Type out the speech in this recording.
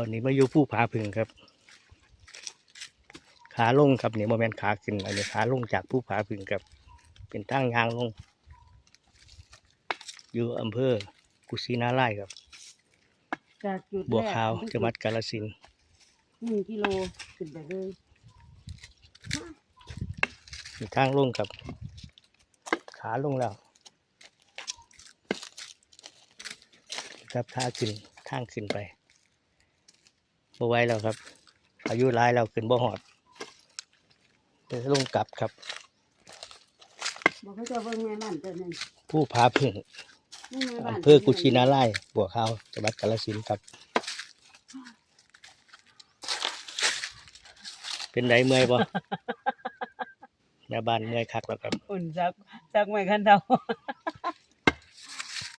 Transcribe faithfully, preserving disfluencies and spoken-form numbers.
ตอนนี้มาอยู่ภูผาผึ้งครับ ขาลงครับ นี่บ่แม่นขาขึ้น อันนี้ขาลงจากภูผาผึ้งครับ เป็นทางย่างลง อยู่อำเภอกุชินารายณ์ครับ จากจุด บัว แรก ขาว ถึง จังหวัดกาฬสินธุ์ หนึ่งกิโลขึ้นไปเลย มีทางลงครับ ขาลงแล้ว ครับ ทางขึ้น ทางขึ้นไป บ่ไหวแล้วครับ อายุหลายแล้ว ขึ้นบ่ฮอด ไปลงกลับครับ บอกเขาเจ้าเบิ่งแม่มันตัวหนึ่ง ภูผาผึ้ง นี่แม่มัน อำเภอกุชินารายณ์ บัวขาว จังหวัดกาฬสินธุ์ครับ เป็นได เมื่อยบ่ แม่บ้านเมื่อยคักแล้วครับ อุ่นจักจักไม่คันเท่า